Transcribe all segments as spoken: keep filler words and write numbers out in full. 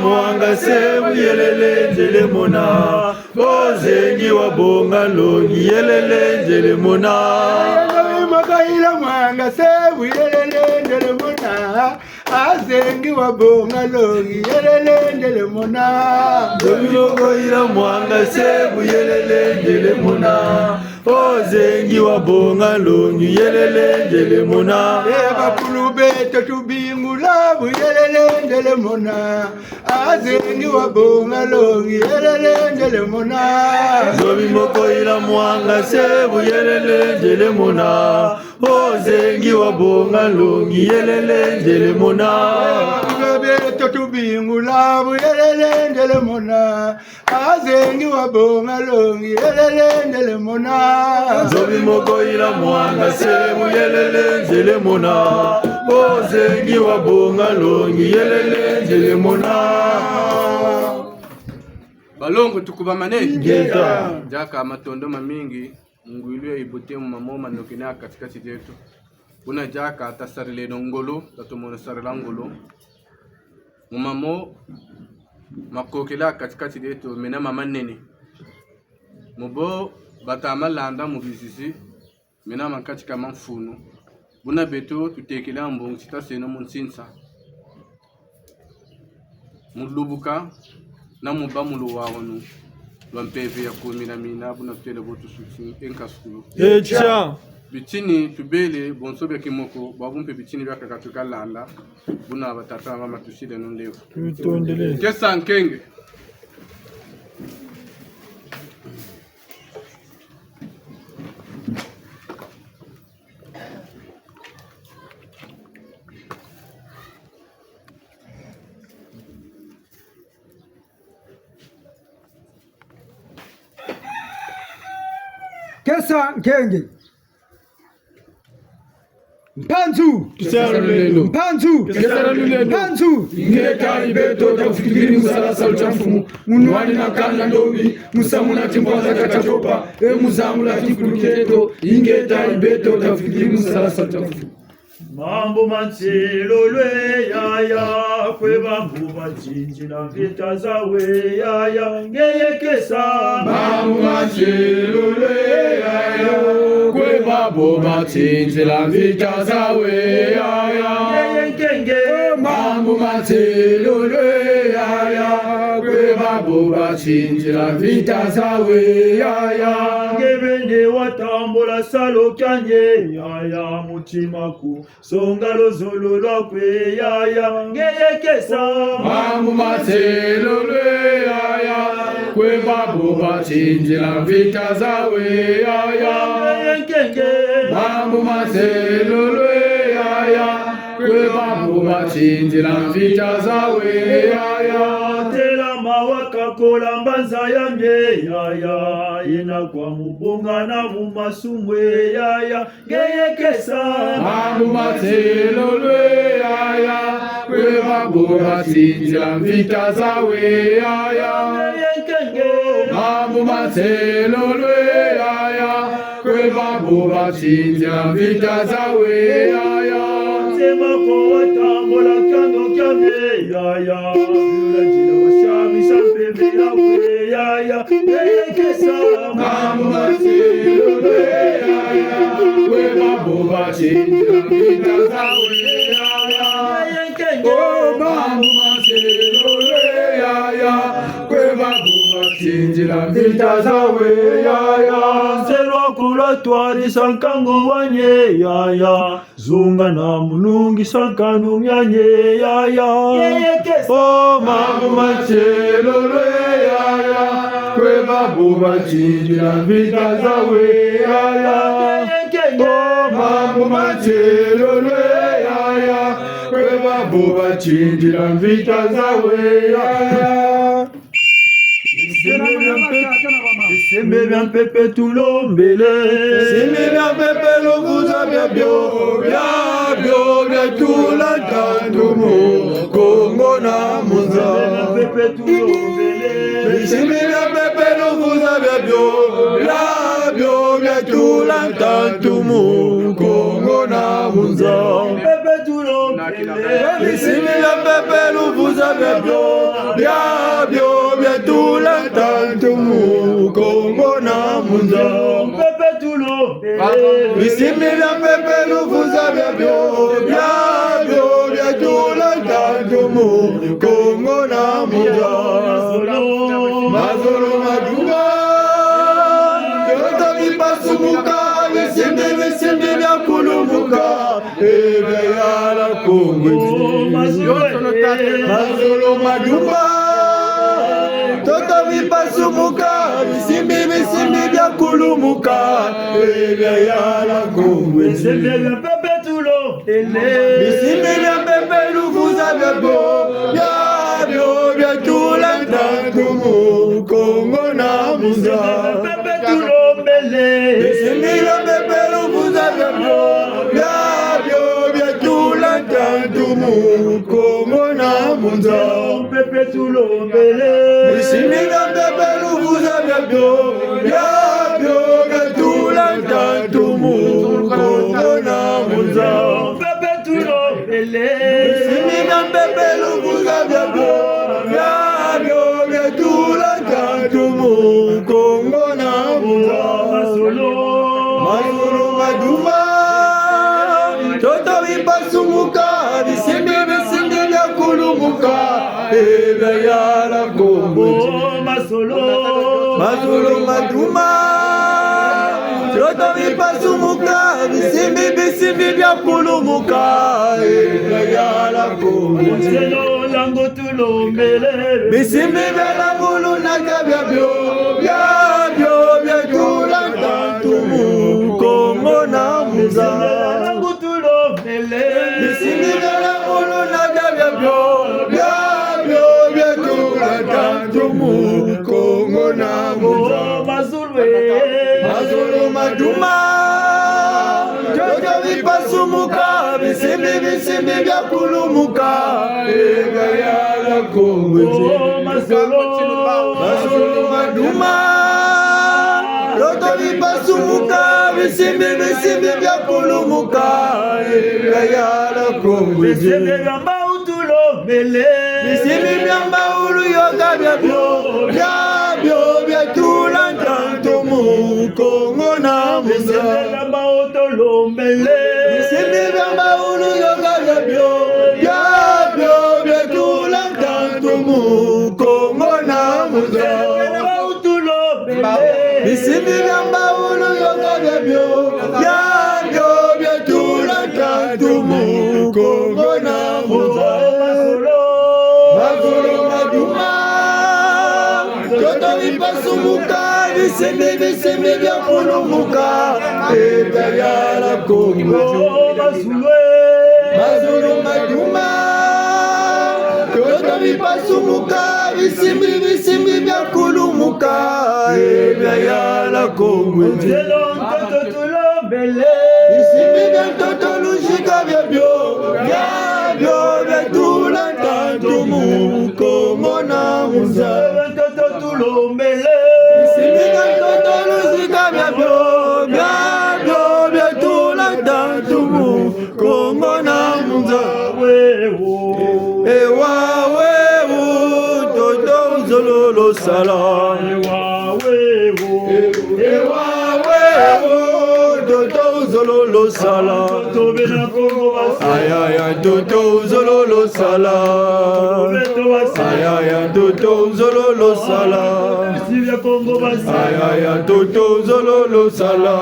Mwanga se buyelele nzele mona. Bo zengi wa bonga longi yelele nzele mona. Nzobi mo koyila mwanga se buyelele nzele mona. A zengi wa bonga longi yelele nzele mona. Nzobi mo koyila mwanga se buyelele nzele mona. O zengi wa bonga longi yelele nzele mona. E bakulu beto tubingula buyelele nzele mona. A zengi wa bonga longi yelele nzele mona. Nzobi mo koyila mwanga se buyelele nzele mona. O zengi wa bonga longi yelele nzele mona. E bakulu beto tubingula buyelele nzele mona. A zengi wa bonga longi yelele nzele mona. Nzobi mo koyila mwanga se buyelele nzele mona. O zengi wa bonga longi yelele nzele mona. Balongo tukubamane. Ingeta. Diaka matondo mamingi, ngwilu ya ibote mu mamo manokene ha kati-kati dieto. Buna diaka tasarileno ngolo, tatomono sarila ngolo. Mu mamo makokela ha kati-kati dieto, mena ma manene. Mu bo bata malanda mu bizizi, mena ma nkatika ma mfunu. Buna beto tutekele ha mbongi ti taseno mu nsinsa, mu lubuka, na mu bâ mu luwawanu lwa mpeve ya kumina mina, buna tutele bo tusuti e nkasukulu. Etia. Bitini tubele bonso bia kimoko, bwabu mpe bitini biakaka tukalanda, buna batata na bamama tusileno ndevo. Tutondele. Kesa nkenge. Kesa nkenge. Mpanzu! Kesa lulendo. Mpanzu! Kesa lulendo. Mpanzu! Ingeta, i beto tavutukiri mu sala salu tia mfumu. Munwani na kanda ndombi, mu samuna timpwanza tia tatopa, e mu zangula tinkulu tieto. Ingeta, i beto tavutukiri mu sala salu tia mfumu. Mambu ma nsilulu e yaya, kwe bambu batindila mvita zawu e yaya, ngeye kesa. Mambu ma nsilulu e yaya, kwe babo batindila mvita zawu e yaya. Ngeye nkenge. Mambu ma nsilulu e yaya, kwe babo batindila mvita zawu e yaya. Nge bende watambula salu kiani e yaya, mutima ku songa luzolo lwaku e yaya, ngeye kesa. Mambu ma nsilulu e yaya, kwe babo batindila mvita zawu e yaya. Ngeye nkenge. Mambu ma nsilulu e yaya, kwe babo batindila mvita zawu e yaya. Tela mawa kakola mbanza ya mie yaya, yina kwa mu bongana mu masumu e yaya, ngeye kesa. Mambu ma nsilulu e yaya, kwe babo batindila mvita zawu e yaya. Ngeye nkenge. Mambu ma nsilulu e yaya, kwe babo batindila mvita zawu e yaya. Nzema ko watambula kiani kia mie yaya, yula nzila wasiamisa mpeve yaku e yaya. Ngeye kesa. Mambu ma nsilulu e yaya, kwe babo batindila mvita zawu e yaya. Ngeye nkenge. O mambu ma nsilulu e yaya, kwe babo batindila mvita zawu e yaya. Nse lwaku lwatwadisa nkangu wani e yaya. Zunga na mu nungisa nkanu miani e yaya. Ngeye kesa. O mambu ma nsilulu e yaya, kwe babo batindila mvita zawu e yaya. Ngeye nkenge. O mambu ma nsilulu e yaya, kwe babo batindila mvita zawu e yaya. Bisimbi bia mpepe, bisimbi bia mpepe tulombele. Bisimbi bia mpepe luvuza biabio, biabio biatula ntantu mu Kongo na mu nza. Bisimbi bia mpepe tulombele. Bisimbi bia mpepe luvuza biabio, biabio biatula ntantu mu Kongo na mu nza. Mpepe tulombele. Bisimbi bia mpepe luvuza biabio, Biabio biatula ntantu mu Kongo na mu nza. Mpeve tulombele. Bisimbi bia mpeve luvuza biabio, biabio biatula ntantu mu Kongo na mu nza. Mazulu maduma. Ntoto mipasumuka, bisimbi, bisimbi biakulumuka. Ebeyala Kongo. Mazulu maduma. Ntoto mipasumuka, bisimbi, bisimbi biakulumuka. Ebeyala Kongo. Bisimbi bia mpeve tulombele. Bisimbi bia mpeve luvuza biabio, biabio biatula ntantu mu Kongo na mu nza. Tulombele. Bisimbi bia mpeve luvuza biabio, biabio biatula ntantu mu Kongo na mu nza. Mpeve tulombele. Bisimbi bia mpeve luvuza biabio, biabio biatula ntantu mu Kongo na mu nza. Mpeve tulombele. Bisimbi bia mpeve luvuza biabio, biabio biatula ntantu mu Kongo na mu nza. Mazulu. Mazulu maduma. Ntoto mipasumuka, bisimbi, bisimbi biakulumuka. Ebeyala Kongo. Oh, mazulu. Mazulu maduma. Ntoto mipasumuka, bisimbi, bisimbi biakulumuka. Ebeyala Kongo. Nzelo lango tulombele. Bisimbi bialambulunaka biabio, biabio biatula ntantu mu Kongo na mu nza. Bisimbi bialambulunaka biabio, biabio biatula ntantu mu Kongo na mu nza. Mazulu maduma. Ntoto mipasumuka, bisimbi, bisimbi biakulumuka. Ebeyala Kongo. Mazulu maduma. Ntoto mipasumuka, bisimbi, bisimbi biakulumuka. Ebeyala Kongo. Bisimbi bia mbawu tulombele. Bisimbi bia mbawu luyoka biabio, biabio biatula ntantu mu Kongo na mu nza. Bisimbi bia mbawu tulombele. Bisimbi bia mbawu luyoka biabio, biabio biatula ntantu mu Kongo na mu nza. Bisimbi bia mbawu luyoka biabio, biabio biatula ntantu mu Kongo na mu nza. Mazulu maduma. Ntoto mipasumuka, bisimbi, bisimbi biakulumuka. Ebeyala Kongo. Mazulu maduma. Ntoto mipasumuka, bisimbi, bisimbi biakulumuka. Ebeyala Kongo. Nzelo ntoto tulombele. Bisimbi bia ntoto luzika biabio, biabio biatula ntantu mu Kongo na mu nza. Ntoto tulombele. Bisimbi bia ntoto luzika biabio, biabio biatula ntantu mu Kongo na mu nza. Ewa wewu, ntoto wuzololo sala. Ewa wewu. Ewa wewu, ntoto wuzololo sala. Ayaya, ntoto wuzololo sala. Ayaya, ntoto wuzololo sala. Ayaya, ntoto wuzololo sala.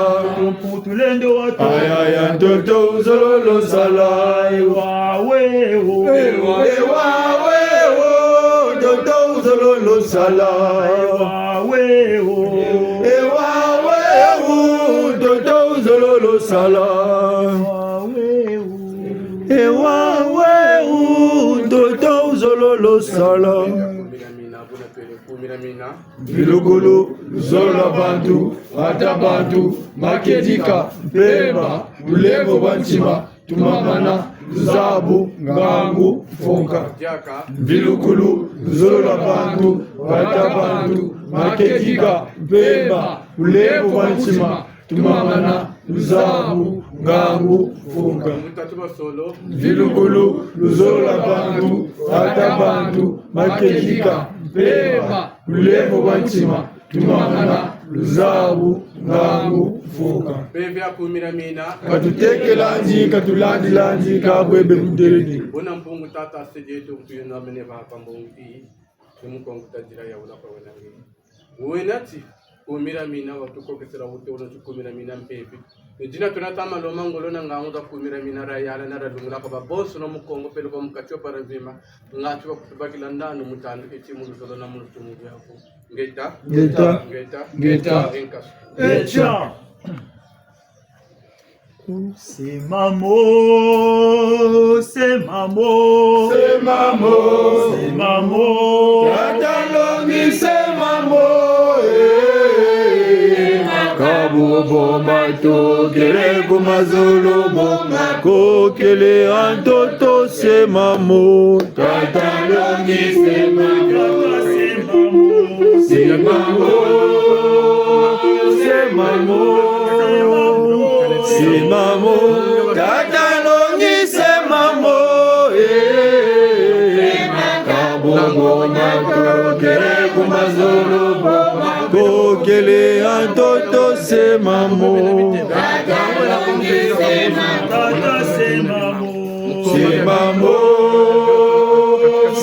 Tulendo wa to. Ayaya, ntoto wuzololo sala. Ewa wewu. Ewa wewu, ntoto wuzololo sala. Ewa wewu. Ewa wewu, ntoto wuzololo sala. Ewa wewu. Ewa wewu, ntoto wuzololo sala. Mvilukulu, luzolo lwa bantu, bata bantu, makedika, mpemba, bulemvo bwa ntima, tumamana, luzabu, ngangu, mfonka. Mvilukulu, luzolo lwa bantu, bata bantu, makedika, mpemba, bulemvo bwa ntima, tumamana, luzabu, ngangu, mfuka. Mutatu basolo. Mvilukulu, luzolo lwa bantu, ata bantu, makedika, mpemba, lulembo lwa ntima, tumamana, luzabu, ngangu, mfuka. Mpeve ya kumi na mina. Katutekelandi, katulandilandi, ka bwebe buderede. Buna Mpungu Tata se dieto nkuyuna mene ba pambongi. Ni mukongo tadila ya wula kwa wena nge. Wena ti, kumi na mina watukokesela wutolo ti kumi na mina mpeve. Ni dina tuna tama loma ngolo na ngangu za kumi na mina ra yala na ra lungula kwa babonso na mukongo pele kwa mukati wa para mvimba. Ngatu wa kutubakila ndanu mutandu eti mu luzolo na mu lutumu lwaku. Ngeta. Ngeta. Ngeta. Ngeta. Nkasu. Echa. C'est maman, c'est maman. C'est maman. C'est maman. Tata Nlongi, c'est maman, eh. Ka bubu bo matukiri ku mazulu, bo makokele ha ntoto, c'est maman. Tata Nlongi, c'est maman. C'est maman. C'est maman. C'est maman. Tata Nlongi, c'est maman. Eh. Ka bubu bo matukiri ku mazulu, bo makokele ha ntoto, c'est maman. Tata Nlongi, c'est maman. C'est maman.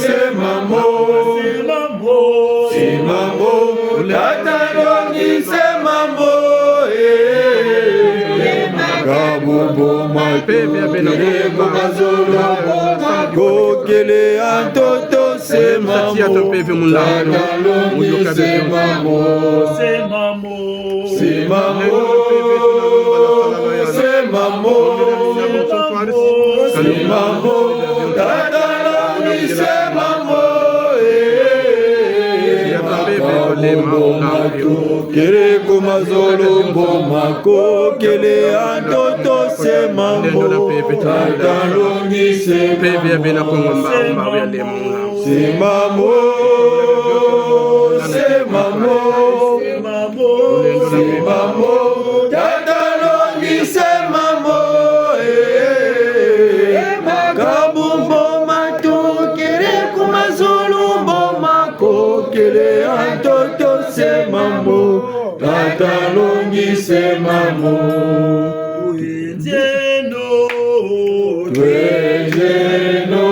C'est maman, c'est maman, c'est maman, Tata Nlongi, c'est maman, eh. Ka bubu bo matukiri ku mazulu, bo makokele ha ntoto, c'est maman. Tata Nlongi, c'est maman. C'est maman. C'est maman, c'est maman, c'est maman, Tata Nlongi, c'est maman, eh. Ka bubu bo matukiri ku mazulu, bo makokele ha ntoto, c'est maman. Tata Nlongi, c'est maman. C'est maman, c'est maman, c'est maman, Tata Nlongi, c'est maman, eh. Ka bubu bo matukiri ku mazulu, bo makokele ha ntoto, c'est maman. Tata Nlongi, c'est maman. Twendieno, twendieno,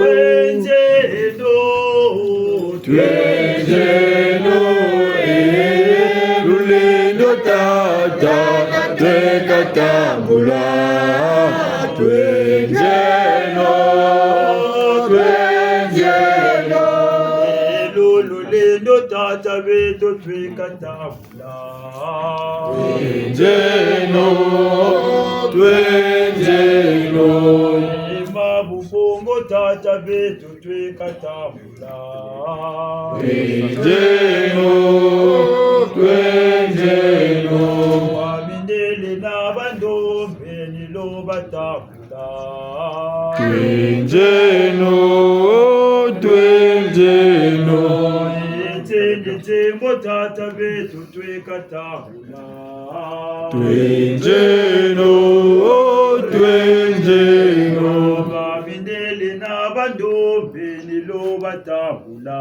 twendieno, twendieno, eh, lulendo tata, tweka tambula. Twendieno, twendieno, eh, lu-, lulendo tata beto tweka tambula. Twendieno, twendieno. Ema bubongo tata beto tweka tambula. Twendieno, twendieno. Bamindele na bandombe ni lo batambula. Twendieno, twendieno. Etende nzembo tata beto tweka tambula. Twendieno, twendieno. Bamindele na bandombe ni lo batambula.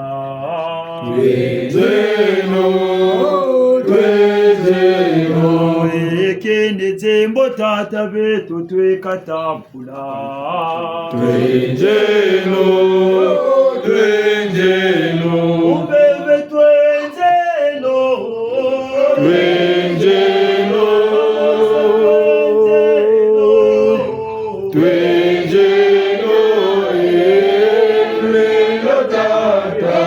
Twendieno, twendieno. Ekende nzembo tata beto tweka tambula. Twendieno, twendieno. Bebe twendieno. Twendieno. Twendieno, eh, lulendo tata,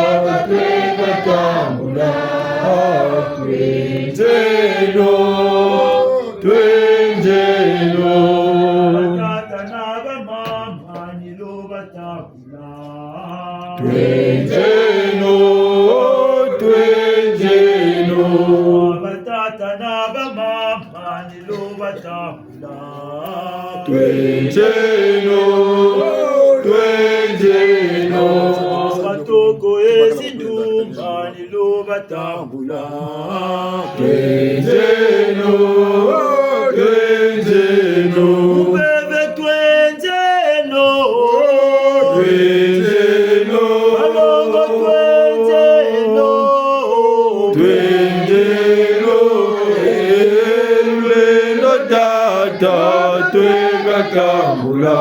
tweka tambula. Twendieno, twendieno. Tata na bamama ni lo batambula. Twendieno, twendieno. Batata na bamama ni lo batambula. Twendieno, twendieno. Batoko ezi ndumba ni lo batambula. Twendieno, twendieno. Twendeno, eh, lulendo tata, tweka tambula.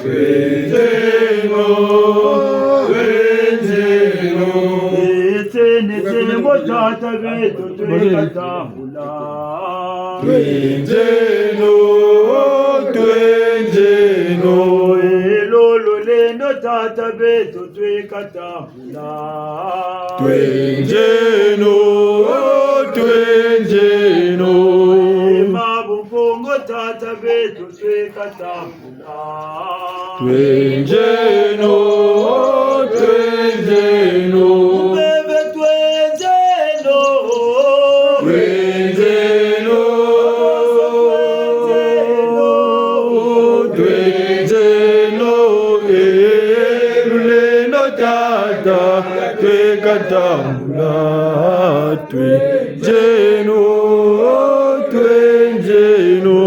Twendeno, twendeno. Ese ni sembo tata beto, tweka tambula. Twendeno, twendeno. Elo lulendo tata beto, tweka tambula. Twendeno, twendeno. Ema bumpungu tata beto, tweka tambula. Twendeno, twendeno. Bebe twendeno. Twendeno, twendeno. Eh, lulendo tata, tweka tambula. Twendeno, twendeno.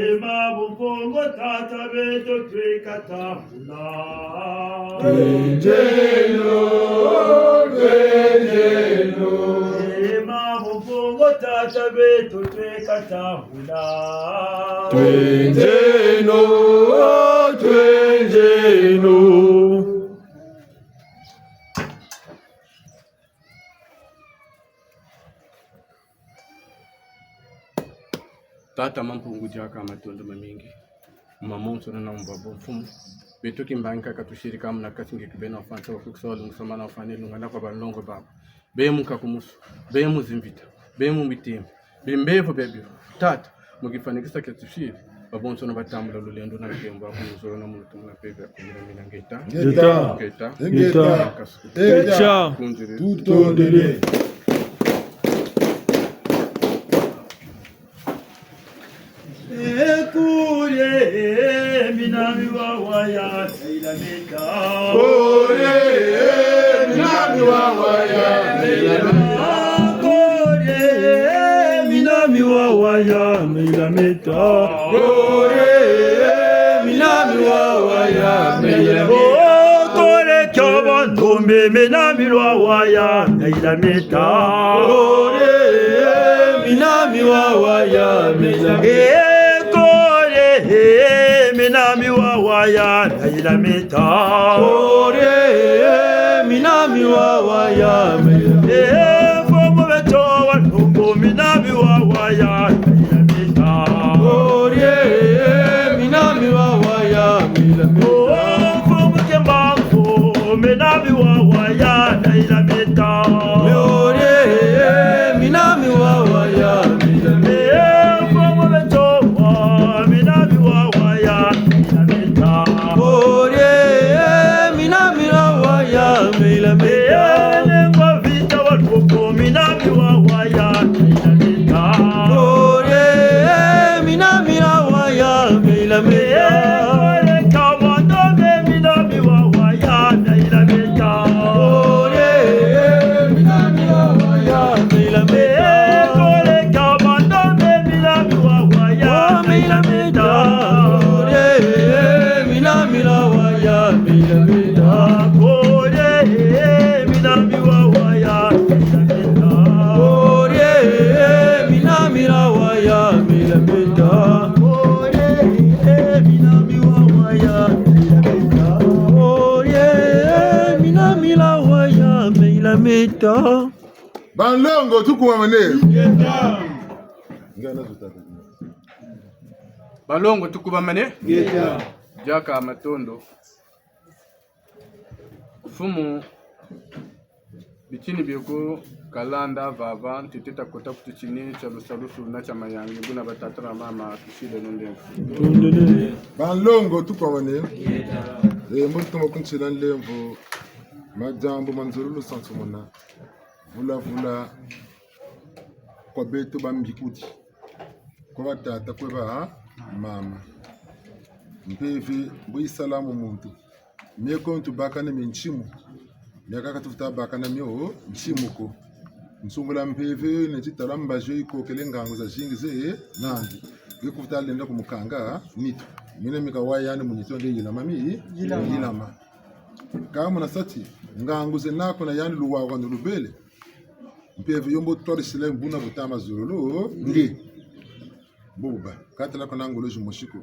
Ema bumpungu tata beto, tweka tambula. Twendeno, twendeno. Ema bumpungu tata beto, tweka tambula. Twendeno, twendeno. Tata Mampungu, diaka matondo mamingi. Mamonso na mvabo mfumu. Beto kimbangi kaka tusiri kamu na kasi nge kibena wafansa wa kukisa walungisa mana wafane lungana kwa banlongo babo. Be mu nkakumusu, be mu zimvita, be mu mitima, bimbevo biabio. Tata, mu kifanikisa kia tusiri, babonsono batambula lulendo na nkembo aku mu zolo na mu lutumu na mpeve ya kumina mina ngeta. Ngeta. Ngeta. Ngeta. Ngeta. Tutondele. Ekurie, mina miwawa ya, ila meta. Kurie, mina miwawa ya, ila meta. Kurie, mina miwawa ya, ila meta. Kurie, mina miwawa ya, ila meta. Oh, kurie, kio bandombe, mina miwawa ya, ila meta. Kurie, mina miwawa ya, ila meta. Eh, kurie, mina miwawa ya, ila meta. Kurie, mina miwawa ya, ila meta. Eh, fomo beto wa nungu, mina miwawa ya, ila meta. Kurie, mina miwawa ya, ila meta. Oh, fomo kembango, mina miwawa ya, ila meta. Kurie, mina miwawa ya, ila meta. Eh, fomo beto wa, mina miwawa ya, ila meta. Kurie, mina miwawa ya, ila meta. Eh, nengwa vita wa koko, mina miwawa ya, ila meta. Kurie, mina miwawa ya, ila meta. Eh, kurie, kamando me, mina miwawa ya, ila meta. Kurie, mina miwawa ya, ila meta. Eh, kurie, kamando me, mina miwawa ya, ila meta. Kurie, mina miwawa ya, ila meta. Kurie, mina miwawa ya, ila meta. Kurie, mina miwawa ya, ila meta. Kurie, mina miwawa ya, ila meta. Kurie, mina miwawa ya, ila meta. Banlongo, tukubamane. Banlongo, tukubamane. Ngeta. Diaka matondo. Mfumu, bitini bieko kalanda vava, ntete takota ku titini tia lusalusu na tia mayangi, buna batata na mama, tusileno ndemvo. Banlongo, tukubamane. Eh, mbo tutomo kuntila ndemvo, madiambu ma nzololo sansumuna. Vula-vula kwa beto bambikudi, kwa batata, kwa bamama. Mpeve mbo yisala mu muntu. Mie ko ntubakane mie ntimu. Miakaka tufweti bakana mio ntimu ko. Nsungula mpeve yo, neti tala mbazi yo yikokele ngangu zazingi ze nandi. Yo kufweti lenda kumukanga nitu. Mina mika wa yandi mu nitu nge yilama mi, yilama. Yilama. Ka muna sa ti, ngangu zena ko na yandi luwawanu lubele. Mpeve yo mbo twarisila buna bu tama zololo, nge. Mbo bu bâ. Ka tala ko na ngolo zimosi ko.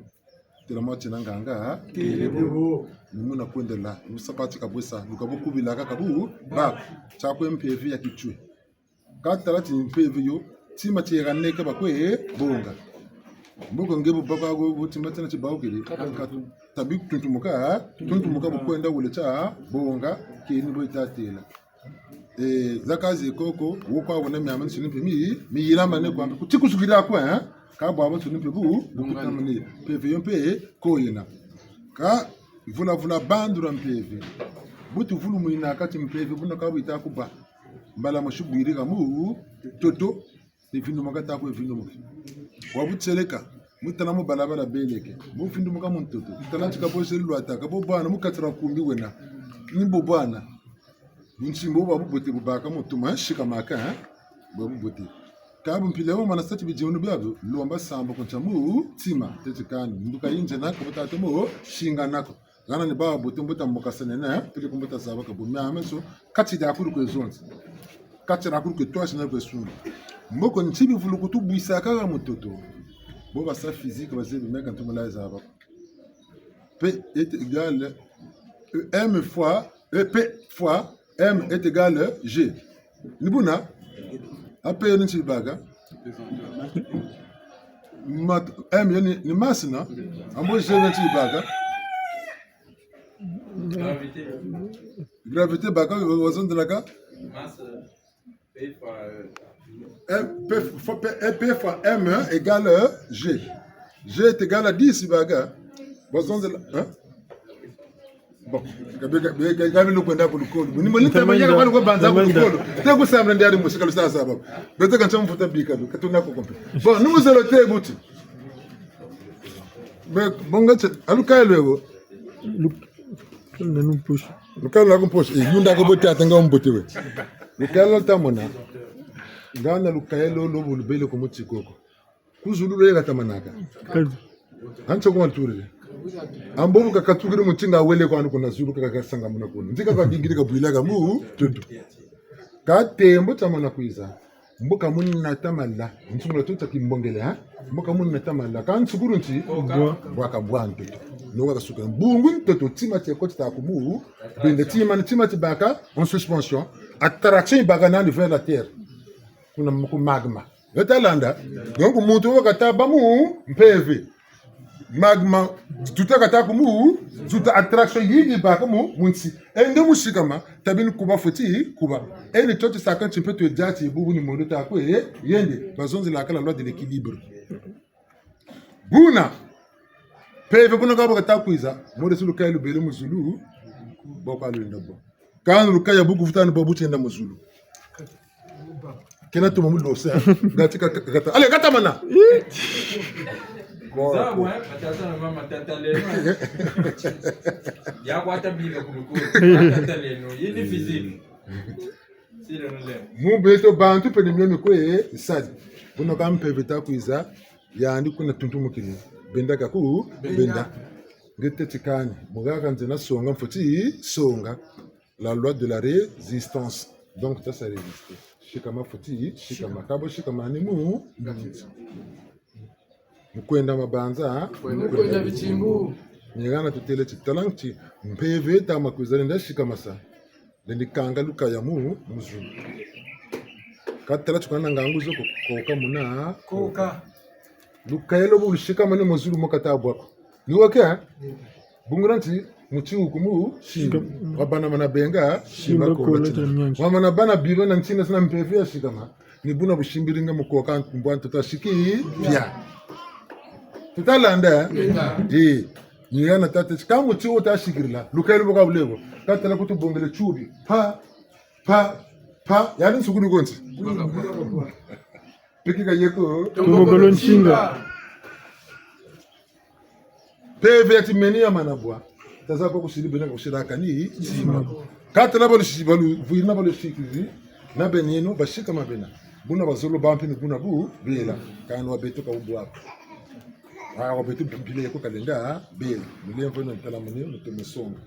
Tela mwa tina nganga, kele bo. Ni muna kwendela, lusa pati ka bwesa, luka bo kubila ka ka bu, ba, tia kwe mpeve ya kitwe. Ka tala ti mpeve yo, tima tiera neka ba kwe bonga. Mboko nge bu baka go, bu tima tina ti bawu kele, ka tabi tuntumuka, tuntumuka bu kwenda wele tia bonga, keni bo yi ta têla. Eh, za ka ze koko, wo kwa wona miamiansoni mpe mi, mi yila mane kwa mpe, kuti kusukila kwa, eh? Ka bwabwansoni mpe bu, bu kutamane, mpeve yo mpe ko yena. Ka vula vula bandula mpeve. Bu tuvulu mwina kati mpeve, buna ka bu yi ta ku bâ. Mbala mosi bwiri ka mu, toto, ni vindumuka ta kwe vindumuka. Wa bu tieleka, mu tala mu balabala beleke, mu vindumuka mu ntoto, mu tala nti ka bo zeri lwata, ka bo bwana, mu kati dia nkumbi wena, ni bo bwana. Bunsimba bwa bubote bu baka mu tuma, sikamaka, hein? Bwa bubote. Ka bu mpila wo mana sa ti bidiunu biabio, lomba samba ku ntia mutima, teti kani, nduka yinze nako, bu tata mo, singa nako. Hana ni bababote mbo ta mokasane na, eh, peleko mbo ta zaba ka bo miamiansoni, kati dia kulu kwe zonza. Kati dia kulu kwe twasi na kwe sunda. Mboko nti bivulukutu bwisaka ha mutoto. Bo basa physique, bazebi meka ntumula zaba. P est égal, euh, M fois, euh, P fois M est égal G. Ni buna? A P yo ni nti baka? Mat-, M yo ni, ni masse, non? A mbo G yo ni nti baka? Gravité. Gravité baka, wa, wazonzelaka? Masse, P fois, euh, M, P fois, P, P fois M, hein, égale, euh, G. G est égal à dix, baka. Wazonzela, hein? Bon, kabe, kabe, kabe, kabe lukwenda ku lukolo. Ni mo ni tama yaka kwa luko banza ku lukolo. Te ku sambila ndiari musika lusa zaba. Beto ka ntia mfuta bika lu, ka tuna ko kompe. Bon, ni muzolo te buti. Be, bonga che, a lukaya lwebo. Lu-, na nu mposi. Lukaya lwa ku mposi. Eh, yunda ko bote ata nga mbote we. Lukaya lwa tamona. Ngana lukaya lo, lo bu lubele ku muti koko. Ku zulu lo ye ka tamanaka. Kadi. A ntia ku ma turire. A mbo bu kakatukiri muti nga wele kwani kuna zulu kaka kasanga muna kuna. Nti kaka dingiri ka bwila ka mu, tutu. Ka tembo tamana kwiza. Mbo ka muna tamala. Nsungula tuta kimbongele, ha? Mbo ka muna tamala. Ka nsukuru nti? Bwa. Bwa ka bwa ntoto. No ka kasuka. Mbungu ntoto tima tie koti ta ku mu. Bende tima ni tima ti baka en suspension. Attraction yi baka nani vers la terre. Kuna mu ku magma. Yo ta landa. Donc, muntu wo kata bâ mu mpeve. Magma, tuta kata ku mu, tuta attraction yingi baka mu, mu nsi. E nge mu sikama, tabi ni ku bâ fweti, ku bâ. E ni tio tisaka nti mpe twe diati, bubu ni mondo ta kwe, yende, bazonzelaka la loi de l'équilibre. Buna, mpeve buna ka bu kata kwiza, mode si lukaya lubele mu zulu, bo kwa lwenda bo. Kani lukaya bu ku vuta ni bo bu tienda mu zulu. Kena tuma mu losa. Ngati ka, ka, kata. Allez, kata mana. Zabu, hein, batata na mama, tataleno. Ya kwa tabika ku lukolo. Tataleno. Yi ni physique. Sileno leno. Mu beto bantu pe ni mio mikwe, sadi. Buna ka mpeve ta kwiza, yandi kuna tuntumukini. Benda ka ku, benda. Nge teti kani. Mu haka nzena songa, mfweti songa. La loi de la résistance. Donc, ta sa résister. Sikama fweti, sikama. Ka bo sikama ni mu, mu kwenda mabanza, mu kwenda bitimbu. Ni hana tutêle ti tala nti, mpeve tama kwiza lenda sikama sa. Lendi kanga lukaya mu, mu zulu. Ka tala tukana ngangu zo ko, koka muna. Koka. Lukaya lo bu lusikama ni mu zulu mo kata bwa ko. Ni wake, eh? Bungula nti, muti wuku mu, simba. Simba. Wabana mana benga, simba, simba kolo, kolo tina. Tina mianzi. Wamana bana biba na ntina sina mpeve ya sikama. Ni buna busimbiri nga mu koka mbwa ntoto siki, pia. Tuta landa, eh? Landa. Eh. Ni hana tata, ka muti wo ta sikirila. Lukaya lo bu ka bu lebo. Ka tala ku tubongele tsubi. Pa, pa, pa. Yandi nsukulu konti. Piki ka yeko. Tumukolo nsinga. Mpeve ya timeni ya mana bwa. Taza kwa kusiri bena kusiri kani. Sima. Ka tala balu si-, balu, vwiri na balu sikiri. Na beno, basikama bena. Buna bazolo bampi ni buna bu, bela. Kani wa beto ka bu bwa. Ah, wa beto mpila yeko ka lenda, bela. Mulemvo no ntala mune, no tome songa.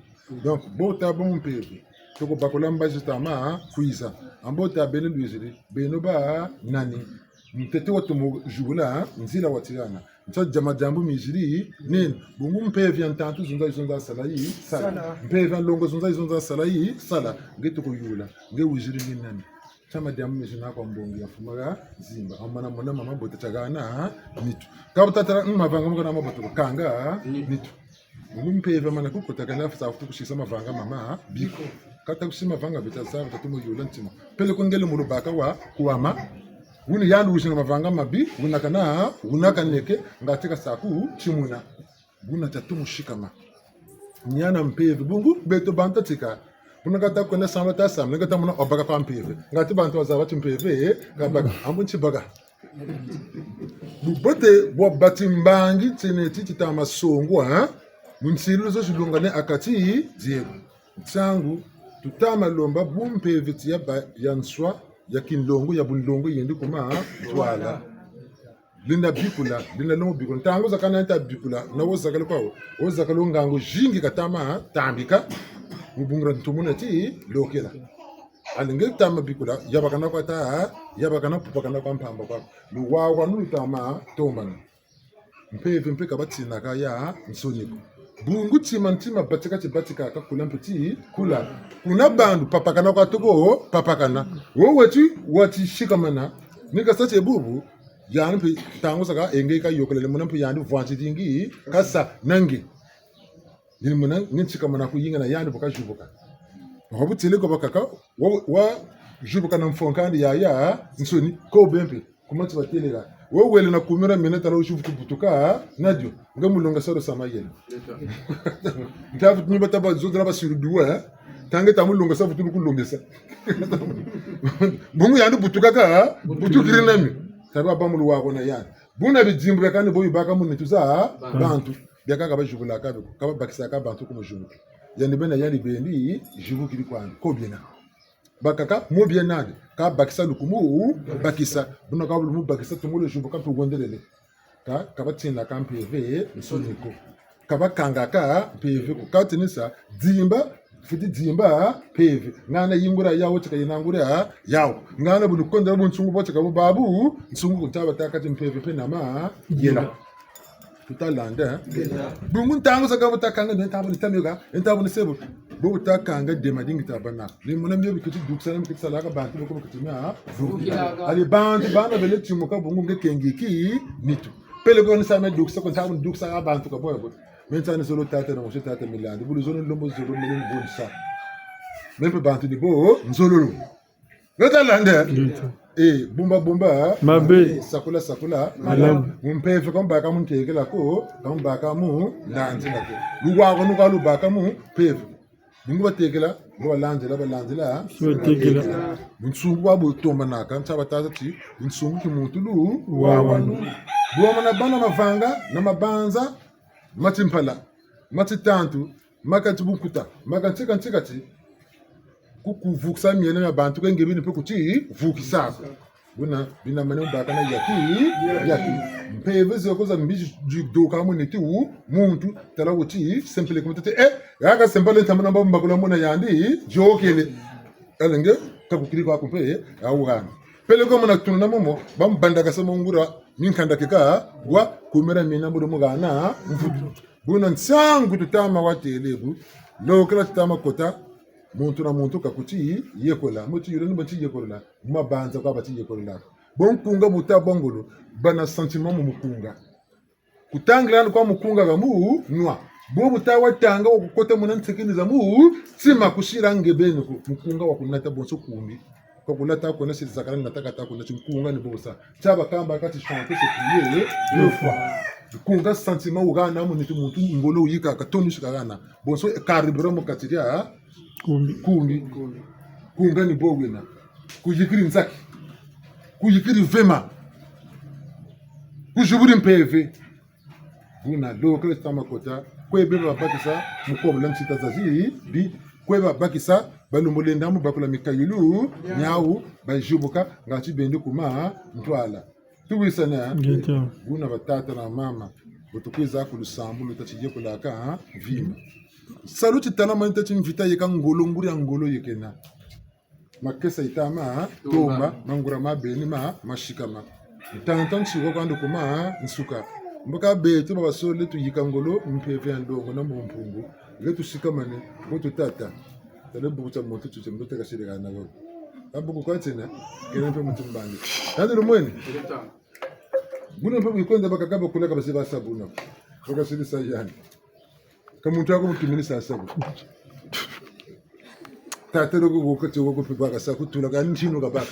Donc, bo ta bâ mu mpeve. Toko bakula mbazi tama, kwiza. Ambo ta beno lwiziri, beno ba nani? Ntete watomo zibula nzila watiana. Nsa dia madiambu miziri nene. Bungu mpeve ya ntantu zonza zonza sala yi sala. Sala. Mpeve ya nlongo zonza zonza sala yi sala. Nge toko yula. Nge wiziri nge nani? Nsa madiambu miziri na kwa mbongi ya mfumu ka Zimba. Amana mona mama bota tiagana nitu. Ka bu tatala, mm, mavanga mu kana mabota kanga nitu. Bungu mpeve mana kukota kana fusa futu kusisa mavanga mama biko. Kata kusi mavanga bita sa, bita tumo yula ntima. Peleko ngele mu lubaka wa kuama. Wuni yandi wizinga mavanga mabi, wuna kana, wuna kaneke, ngati kasa ku timuna. Buna tatomo sikama. Niana mpeve, bungu, beto bantu tika. Buna kata kwenda samba ta samba, ngata mona wabaka kwa mpeve. Ngati bantu wazaba ti mpeve, eh, kabaka, ambu nti baka. Bubote bwa bati mbangi tiena ti titama songwa, ha? Mu nsilu zo zilungane ha kati dieno. Nsangu, tutama lomba bu mpeve ti ya ba, ya nswa, ya kinlongo, ya bunlongo yendi kuma ntwala. Lenda bikula, lenda longo bikula. Ntangu zakaka nta bikula, na wo zakala kwa wo. Wo zakala ngangu zingi katama tambika, mu bungu dia ntumuna ti lokela. Allez nge tama bikula, yabakana kwa ta, yabakana pupakana kwa mpamba kwa. Luwawanu lutama tombana. Mpeve mpe ka batinaka ya nsoni ko. Bungu tima ntima batika ti batika ka kula mpe ti kula. Kuna bandu papakana kwa toko papakana. Wo weti, wati sikamana. Ni kasa tie bubu, yandi mpe ntangu zakaka nge kayokelele muna mpe yandi vwanzi dingi, kasa na nge. Ni muna, ni ntika muna kuyinga na yandi bu kazibuka. Wa butele ko bakaka, wa, wa zibuka na mfonkandi ya, ya, nsoni, ko bempe, kuma ti bateleka. Wo wele na kumira mene tala wusi vutu butuka, na dio, nge mulonga saro sama yele. Nta vutu ni bata ba zodra ba siru duwa, eh? Ntangu ta mulonga sa vutu lukulongesa. Bungu yandi butuka ka, butukiri na mi. Tabi wa ba mu luwako na yandi. Buna bidimbu bia kani bo bibaka mu nitu za, bantu. Biakaka bazibulaka biko, ka babakisaka bantu ku muzibuki. Yandi bena yandi bendi, zibukiri kwandi, ko biena. Bakaka, mu biena nandi, ka bakisa lukumu, bakisa. Buna ka lumu bakisa, tumule zibuka mpe wendelele. Ka, ka batinaka mpeve, nsoni ko. Ka bakangaka mpeve ko. Ka tinisa, dimba, fweti dimba, mpeve. Ngana yingura yawu tika yina ngura yawu. Ngana bu nukondela bunsungu bo tika bu babu, nsungu ku nta batâka ti mpeve mpe na mayela. Tuta landa, eh? Ngeta. Bungu ntangu zakaka bu takanga, nde ntangu ni tamioka, ntangu ni sebu. Bo bu takanga dema dingi tabana. Ni muna mio bikiti dukisa, ni bikiti salaka bantu, boko bikiti na, ah? Vukilaka. Allez bantu, bana bele timuka bungu nge kengiki, nitu. Peleko ni sa me dukisa, ko ntangu dukisa ka bantu ka boya bo. Me nsa ni zolo tata na mosi tata Milandi. Bu luzolo ni lombo zolo mele ni bo ni sa. Me mpe bantu ni bo, nzololo. Ngeta landa. Ngeta. Eh, bumba bumba. Mabe. Eh, sakula sakula. Malamu. Mu mpeve ka mbaka mu ntekela ko, ka mbaka mu ndanzila ko. Luwako nuka lubaka mu mpeve. Bungu batekela, bungu balanzila, balanzila. Batekela. Bunsungu bwa butombanaka, nsa batâ ti, bunsungu ki muntu lu, wawanu. Bwamana bana mavanga, na mabanza, ma timpala, ma titantu, ma kati bunkuta, ma kanti kanti kati. Ku, ku vukisa miela mia bantu, kenge bini mpe kuti vukisa ko. Buna, bina mane mbaka na yaki, yaki. Mpeve zeko za mbi zi, ziduka mu nitu, muntu, tala wuti, sempele ku muntu ti, eh, yaka sempele ntamana mba mbakula muna yandi, yokele. Allez nge, ka kukiri kwa ku mpe, eh, awugana. Peleko muna tuna na momo, bambandakasa mu ngura, minkanda keka, wa, kumira mina mbudu mugana, mvutu. Buna nsangu tutama watêle bu, lokela tutama kota, muntu na muntu ka kuti yekola. Mu ti yula ni ba ti yekola, mu mabanza kwa ba ti yekola. Bo nkunga bu ta bwa ngolo, bâ na sentiment mu mukunga. Kutangila ni kwa mukunga ka mu nwa. Bo bu ta watanga wa kukota muna nsekeni za mu, tima kusila nge beni ko, mukunga wa kunata bonso kumbi. Kwa kulata kuna siri zakala nata kata kuna ti nkunga ni bo bu sa. Tia bakamba kati chanter, c'est prier deux fois. Nkunga sentiment wugana mu nitu muntu ngolo wuyika ka toni sikagana. Bonso e carburant mu kati dia kumbi. Kumbi. Nkunga ni bo wena. Kuyikiri nzaki. Kuyikiri vema. Kuziburi mpeve. Buna lokele tama kota, kwe beba babakisa mu kobola nsita zazibi, kwe babakisa balumbu lenda mu bakula mikayulu miawu, bazibuka ngati bendi kuma ntwala. Tuwisana? Ngeta. Buna batata na mama, bu tukwiza ku lusambulu, tati yekolaka, ha? Mvimba. Salu ti tala mani tati mvita yeka ngolo, nguri ya ngolo yekena. Makesa yita ma tomba, mangura ma beni ma, ma sikama. Ntanta nsuka kwandi ku ma nsuka. Mboka beto ba basole tuyika ngolo, mpeve ya nlongo na mu mpungu. Nge tusikamane, mbo tutata. Tala buku tia muntu tuti, mbo teka siri kana ko. Ka buku kwa tiena, kena mpe muntu mbangi. Tandi lumweni? Buna mpe bu yikwenda bakaka bakula ka basi basa buna. Baka siri sa yandi. Ka muntu ako mutumini sasa ko. Tata loko ko kati ko kupi baka sa kutula ka ntinu ka baka.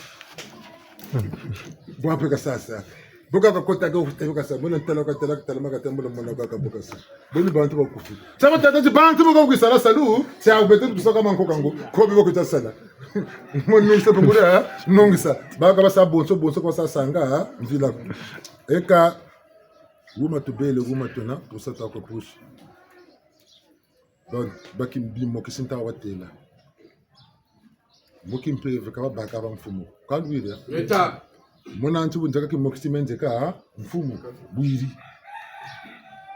Bwa mpe ka sasa. Boka ka kota ka ufute ka sa. Bona ntala ka tala, ka tala maka tambula mona ka ka boka sa. Boni bantu bakufi. Saba tata ti bantu baka kwisala salu. Tia beto tusaka manko kango. Ko bi bako ta sala. Mo nungisa pe ngure, ha? Nungisa. Baka basa bonso, bonso kwa sasanga, ha? Nzila. Eka, wuma tubele, wuma tuna, tusa ta ko pusi. Ba, ba ki bimokisi nta watela. Mu kimpeve ka babaka ba mfumu. Ka lwiri, ha? Leta. Mona nti bu nzeka kimokisi me nzeka, ha? Mfumu. Bwiri.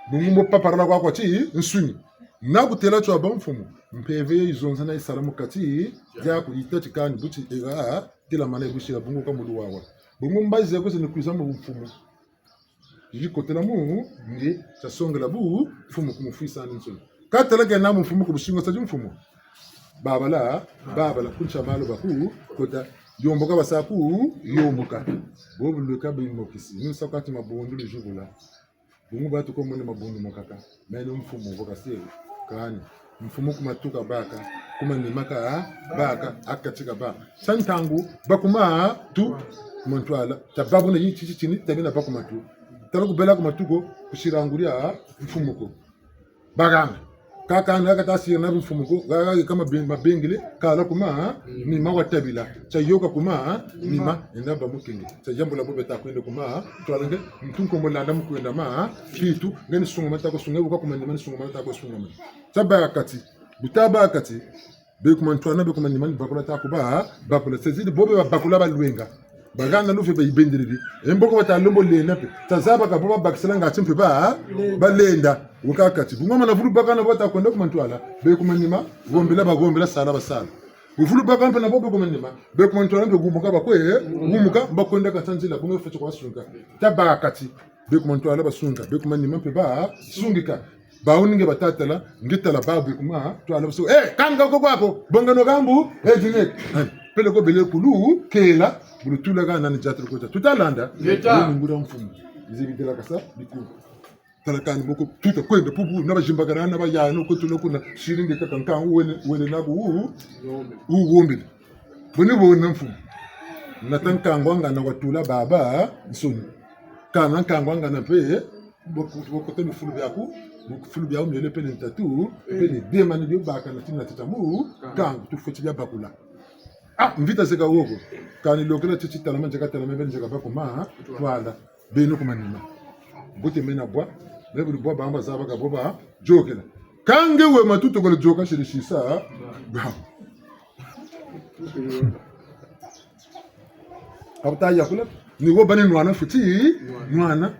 Bungu mbo paparala kwa kwa ti, nsuni. Na kutela tio ba mfumu. Mpeve yizonza na yisala mu kati, diaku yita ti kani buti ega, tela mana yibusila bungu ka mulu wawa. Bungu mbazi ya kwese ni kwiza mu mfumu. Yikotela mu, nge, tia songela bu, mfumu kumufwisa ni nsoni. Ka tala kena mu mfumu ku busingo sa ti mfumu. Babala, babala, kuntia malu baku, kota, yomboka basa ku, yomboka. Bobu lweka bimokisi, ni sa kati mabundu lujubula. Bungu batu ko mone mabundu makaka. Meno mfumu vo kasiri. Kani. Mfumu ku matu kabaka. Ku manima kabaka. Ha kati kabaka. Sa ntangu, ba ku matu, ku mantwala. Tababuna yi titi tini, tabina ba ku matu. Tala kubela ku matu ko, kusira nguria, mfumu ko. Bakana. Kaka na kata sira na mfumu ko, kaka kama ben-, mabengele, kala ku ma, nima watabila. Tia yoka ku ma, nima, enda ba mukenge. Tia yambula bo beta kwenda ku ma, twala nge, ntu nkombo landa mu kwenda ma, kitu, nge ni sungama ta ko sunga, wuka ku manima ni sungama ta ko sungama. Tia ba kati, buta ba kati, be ku mantwala, be ku manima ni bakula ta ku ba, bakula. Sezidi bo be ba bakula ba lwenga. Bahana luve ba yibendelele. E mboko bata lombo lenda mpe. Tazaba ka bo babakisila ngati mpe ba, balenda. Wuka kati. Bu ngoma na vulu baka na bo bata kwenda ku mantwala. Be ku manima, gombela bagombela, sala basala. Bu vulu baka mpe na bo be ku manima. Be ku mantwala mpe gumuka bakwe, gumuka, bakwenda kati nzila, bungu fweti kwa sunga. Tabâ kati. Be ku mantwala basunga. Be ku manima mpe basungika. Bawu ni nge batatala, nge tala babu ku mantwala basu. Eh, kanga ko kwako, bonga no kambu, eh, dine. Peleko bele kulu, kela, bulu tula ka nani diatulu kota. Tutalanda, ngeta. Ni nguria mfumu. Ize bidela kasa, biku. Tala kani boko, tuta kwenda pubu, na bazimbakana, na bayano, ko tula kuna, siri nge kaka nkangu wele, wele na bu, u, u, wombele. Boni bona mfumu. Nata nkangu wangana watula babansoni. Kana nkangu wangana mpe, boku-, bokote bifulu biaku, bifulu biaku miole mpe ni ntatu, mpe ni dema ni bio baka na tina tita mu, nkangu, tufweti bia bakula. Ah, mvita zeka woko. Kani lokela titi talama nzeka talama mpe nzeka ba ku mantwala. Beno ku manima. Mbote mena bwa, me bulu bwa bamba zaba ka bo ba, yôkela. Kâ nge we matutu kole yôka siri sisa, ba. Abuta yakula, ni wo bani nwana fweti, nwana.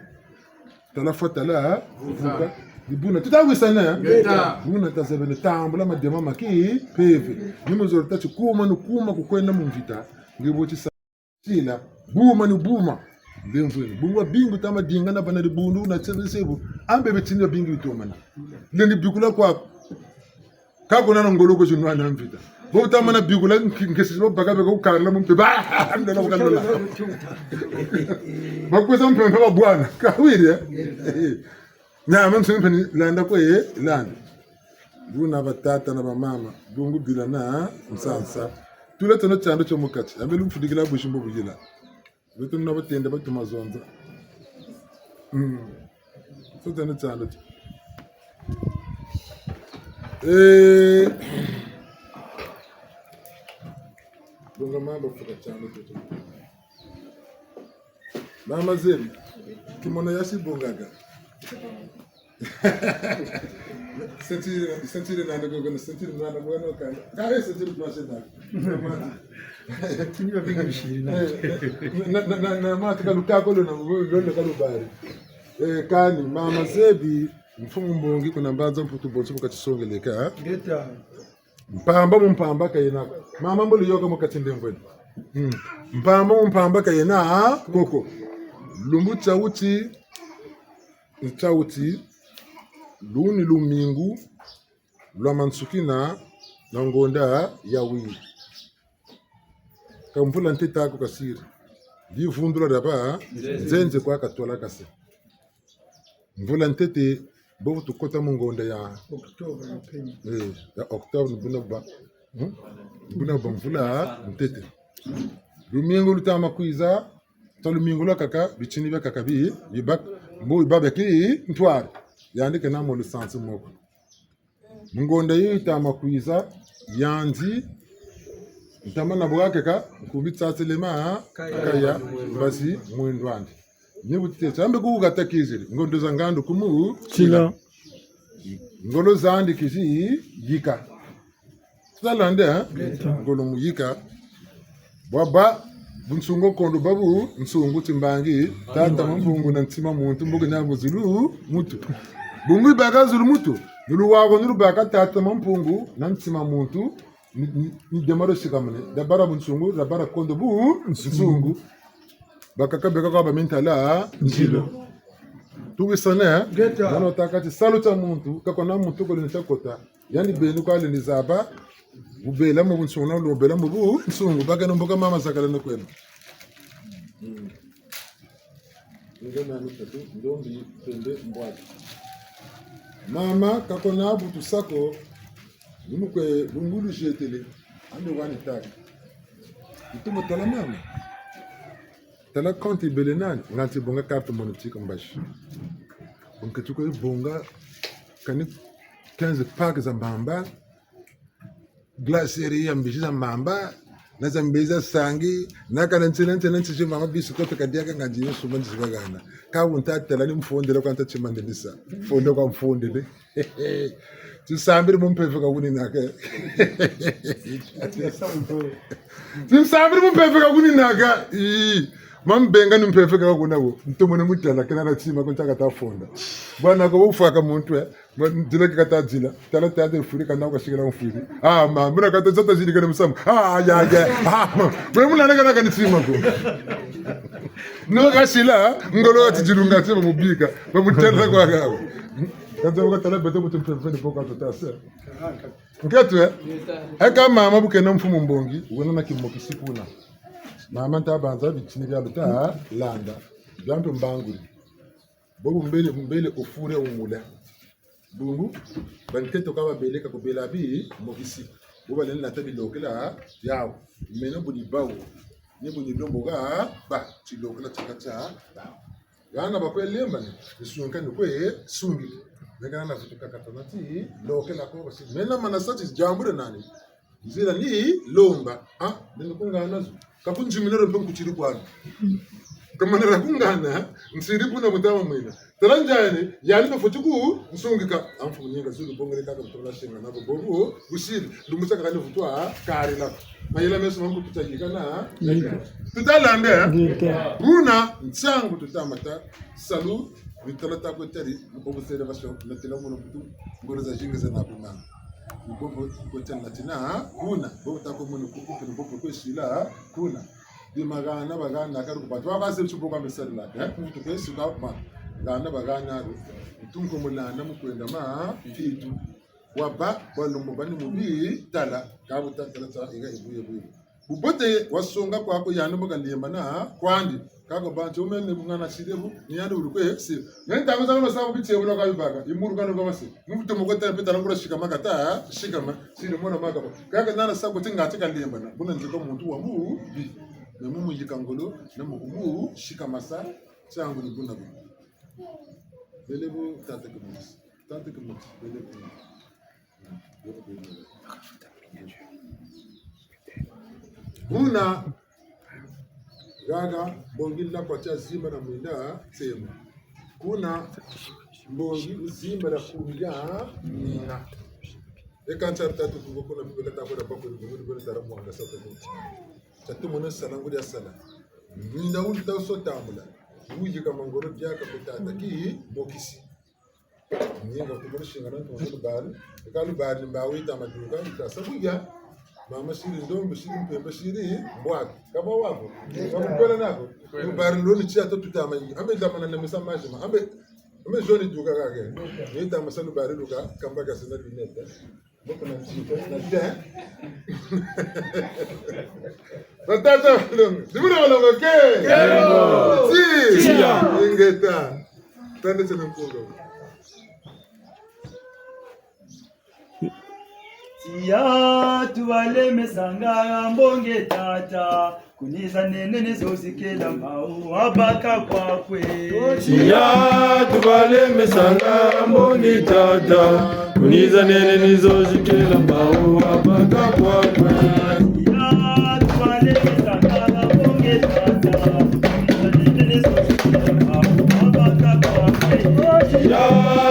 Tala fwa tala, vuka. Ni buna, tuta wisana. Ngeta. Buna tazabene tambula madema ma kimpeve. Ni mu zolo tâ ti kuma ni kuma ku kwenda mu mvita. Nge bo ti sa. Sila, buma ni buma. Mbe mvwene. Bungu wa bingu tama dinga na bana dibundu na tsebe sebu. Ambe betini wa bingu bitomana. Lendi bikula kwa. Ka kuna na ngolo ko zinwana mvita. Bo tamana bikula nki-, nkesi bo baka beka kukarila mu mpe. Ba! Ndola kukandola. Bakwesa mpe mpe babwana. Ka wiri, eh? Nyama nsoni mpe ni landa ko ye, landa. Buna batata na bamama, bungu bila na nsansa. Tula tono tiando tio mu kati. Ambe lumfudikila bushimbo buyila. Beto na batenda batu mazonza. Mm. So tono tiando tio. Eh. Bonga mamba fuka tiando tio. Mama Zebi, kimono ya si bongaka. Sentire, sentire nani ko, sentire nani ko, no kani. Kare sentire kwa sena. Kini ba bingi bishiri na. Eh, na, na, na, na, mati ka lukako lo na, lo, lo ka lubari. Eh, kani, Mama Zebi, mfumu mbongi kuna Mbanza Mputu bonso bu kati songeleka, eh? Ngeta. Mpamba mu mpamba ka yena. Mama mboli yoka mu kati ndemvwele. Mm. Mpamba mu mpamba ka yena koko. Lumbu tia wuti, tia wuti, luni lumingu lwa mansukina na ngonda ya wiri. Ka mvula ntete ko kasiri. Ndi vundula diaba, nzenze kwa katwala kase. Mvula ntete, bobu tukota mu ngonda ya octobre, ya pemi. Eh, ya octobre, ni buna ba, hmm? Ni buna ba mvula ntete. Lumingu lutama kwiza, ta lumingu lwakaka, bitini biakaka bi, bibak-, mbo bibabaki ntwari. Yandi kena mo lusansu moko. Mu ngonda yi yitama kwiza, yandi, ntama na bwakeka, nkumbi tsatsilema, kaya, mbasi, mwindwandi. Ni bu titete, ambe ku kata kiziri, ngondo za ngandu kumu, tila. Ngolo zandi kizi, yika. Tutalande, eh? Ngolo mu yika. Bwabâ bunsungu kondo babu, nsungu timbangi, tata Mampungu na ntima muntu, mbo kena buzulu mutu. Bungu baka zulu mutu, ni luwaku ni lubaka tata Mampungu na ntima muntu, ni, ni, ni demaro sikamane, dabara bunsungu, dabara kondo bu, nsungu. Bakaka beka kwa ba mintala, ntilo. Tuwisane, eh? Ngeta. Nano takati salu tia muntu, ka kuna muntu kole ni tia kota. Yandi beni kwa lendi zaba, bubela mu bunsungu, na lubela mu bunsungu, bakeno mboka mama zakala na kweno. Mm. Nge nani tatu, ndombi, pembe, mbwati. Mama, ka kuna bu tusa ko, ni mu kwe bungu luzietele, ande wani tata. Ntumu tala mama. Tala compte yibele nani, nga nti bonga carte monétique mbazi. Bunke tuko yibonga kani quinze pack za mbamba, glacerie ya mbizi za mbamba, na za mbizi za nsangi, na kana ntsina, ntsina, ntsina, mama biscuit kadiaka nga nzi yo sumba nzi bagana. Ka bu nta tala ni mfondele kwa nta timandendisa. Mfondele kwa mfondele. Tinsambiri mu mpeve ka kuninaka. Tinsambiri mu mpeve ka kuninaka. Ii. Mambenga ni mpeve ka kuna bo. Ntomene mutala kena na tima ko ntaka ta fonda. Bwana ko bufwaka muntu, eh. Mwa, dila ki kata dila. Tala tata furi kana kwa sikila mfuri. Ah, ma, muna kata zata zili kana musamu. Ah, ya, ya. Ah, ma. Muna, muna naka naka ni tima ko. No kasila, ngolo ati dilunga tima mubika. Bamutela kwa gawo. Kata wakatala beto mutu mpeve ni boka tota se. Nketo, eh? Eka mama bu kena mfumu mbongi, wena na kimokisi kuna. Mama nta banza bitini bia luta landa. Bia mpe mbanguri. Bobu mbele, mbele ofure umula. Bungu, banketo ka babele ka kubela bimokisi. Bo balenda ta bilokela biawu. Meno bu ni bawu. Ni bu ni lombo ga ba, tilokela tika tia bawu. Hana bakwe lemba ni, nsunga ni kwe sungi. Meka na vutuka katana ti, lokela ko basi. Mena mana sa ti diambu dia nani. Nzila ni lomba. Ah, mena kungana zo. Ka kunzimina ro mpe nkutiri kwani. Ka mana ra kungana, nsiri kuna mutama mwina. Tala nzani, yandi mpe fweti ku, nsungika. Amfu muninga zulu bongele kaka mutula senga nako bobu, busiri. Ndumusa kakani vutwa, kari lako. Mayela meso mangu tuta yikana. Yika. Tuta lande, eh? Yika. Buna, nsangu tuta mata, salu, mitala ta kwe tari, mu observation, natila mono kutu, ngolo zazingi zena kumana. Ni bobo kwe tari natina, kuna, bobo ta kwe mono kuku, ni bobo kwe sila, kuna. Bi magana, bagana, karu, batu, ba, ba, se, tsubo kwa mesari la, eh? Kutu kwe sila, ma, gana, bagana, ru, ntunko mulanda, mu kwenda ma, titu. Bwabâ, bwa lumbu bani mu bitala, ka bu ta tala ta, iga ibuye buye. Bubote wasonga kwaku yandi mbo kalembana kwandi. Kaka bantu umene bu ngana siri bu, ni yandi wuri kwe siri. Nge ntangu zakaka sa ku bitebula kwa bibaka, imuru kanu kwa masi. Mu butomo ko ta mpe tala ngura sikama kata, sikama, siri mona makaba. Kaka nana sa ko ti ngati kalembana, buna nzeka muntu wa mubi. Me mu muyika ngolo, na mu kumu sikama sa, tiangu ni buna bu. Bele bu tata Kimokisi. Tata Kimokisi, bele bu. Kuna, haha, mbongi la kwa tia zimba na mwinda tsema. Kuna, mbongi zimba na kumbia mina. Eka ntia tatu kuko kuna bibeka ta kwa bakuri kuko kuna tara mwanga sa kuko. Tatu mwana sala nguri ya sala. Mwinda wuli ta so tambula. Wuyika mangoro diaka ku tata Kimokisi. Ninga ku kuri singana tonso lubari. Ka lubari mbawu yita maduka, yita sa buya. Mama siri ndombe, siri mpembe, siri mbwatu. Ka bwa wako. Ka bukwela nako. Lubari loni tia to tutama yi. Ambe damana na mesa majima. Ambe, ambe zoni duka kake. Yita masa lubari luka, kamba ka sina lunette. Moko na nti, na nti. Batata, longo. Zibura longo ke. Kero. Ti. Tia. Ingeta. Tande tena mpungu. Tiya, tubalemesanga mbongi tata. Ku niza nene ni zo zikela mbawu, wabaka kwakwe. Tiya, tubalemesanga mbongi tata. Ku niza nene ni zo zikela mbawu, wabaka kwakwe. Tiya, tubalemesanga mbongi tata. Ku niza nene ni zo zikela mbawu, wabaka kwakwe. Tiya,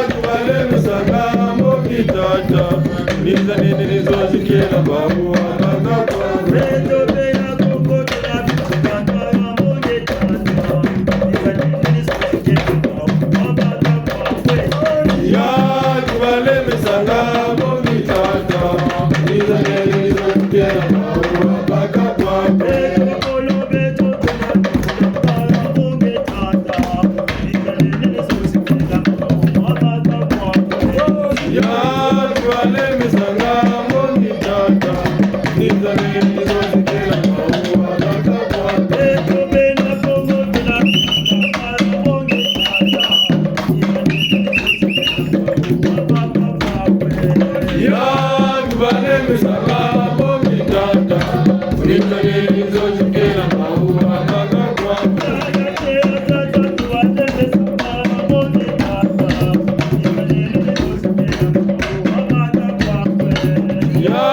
tubalemesanga mbongi tata. Ku niza nene ni zo zikela mbawu, wabaka kwakwe. Ya, tubalemesanga mbongi tata. Ku niza nene ni zo zikela mbawu, wabaka kwakwe. Ya, tubalemesanga mbongi tata. Ku niza nene ni zo zikela mbawu, wabaka kwakwe. Ya, tubalemesanga mbongi tata. Ku niza nene ni zo zikela mbawu, wabaka kwakwe. Ya,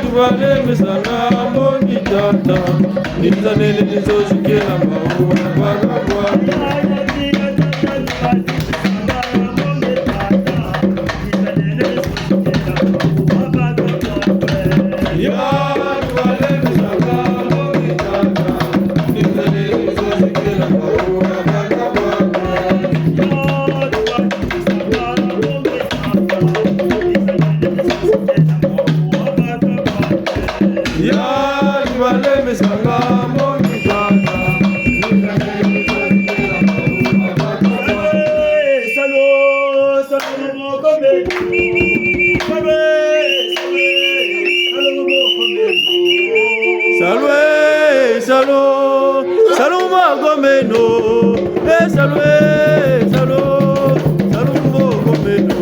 tubalemesanga mbongi tata. Ku niza nene ni zo zikela mbawu, wabaka kwakwe. Ya, tubalemesanga mbongi tata. Ku niza nene ni zo zikela mbawu, wabaka kwakwe. Ya, tubalemesanga mbongi tata. Salu, salu, salu, moko meno. Salu, salu, salu, moko meno. Salu, eh, salu, salu, moko meno. Eh, salu, eh, salu, salu, moko meno.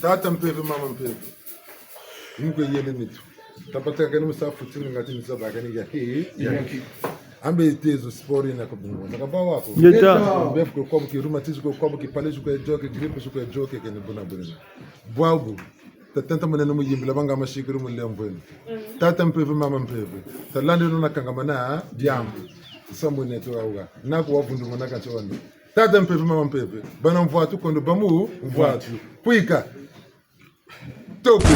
Tata mpeve, mama mpeve. Ni kwe yele nitu. Tabatakani mu sa futini ngati ni sa bakani yaki, yaki. Ambe tezo sport yina ko bungu. Naka ba wako. Ngeta. Ambe fu ko kwa buki rhumatisme, ko kwa buki paludisme, ko yoke, grippe, ko yoke, keni buna buna. Bwabu. Tatenta mwana no muyimbila banga masikiri mu lemvweni. Tata mpeve, mama mpeve. Talandi no nakangamana diambu. Sambu neto awuga. Naku wavundu mwana kansi wani. Tata mpeve, mama mpeve. Bana mvwatu kondo bamu mvwatu. Kwika. Toko.